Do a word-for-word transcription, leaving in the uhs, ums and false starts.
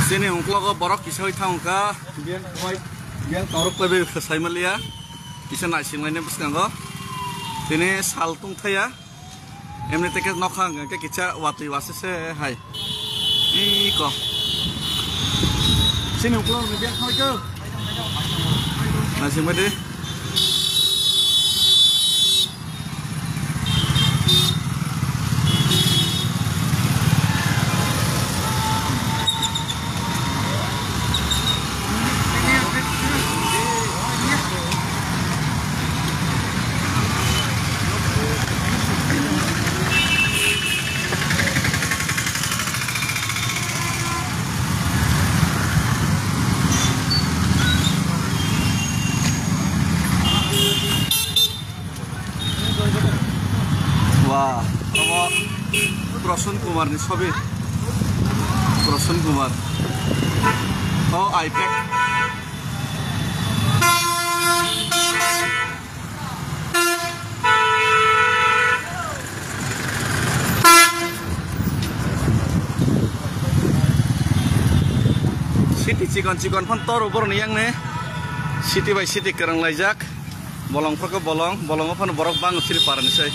Chini ungklogo borok kisa oi thangkha. Biang khwai, biang torok bai bai sai maliya. Kisa naising lainai bwskango. Tini sal tungthaya. Emni teke nokha hwnkhe kisa watwi wase se hai. Iko. Chini ungklogo biang khwai khe. Naising bai di. Wah, omo Prasan Kumar ni sobi. Prasan Kumar. Oh, iPad. City chikon chikon phan toro boroni yang ne. City by city kwrwng laijak. Bolong phaka bolong, bolongo phano borok bang siri parani sai.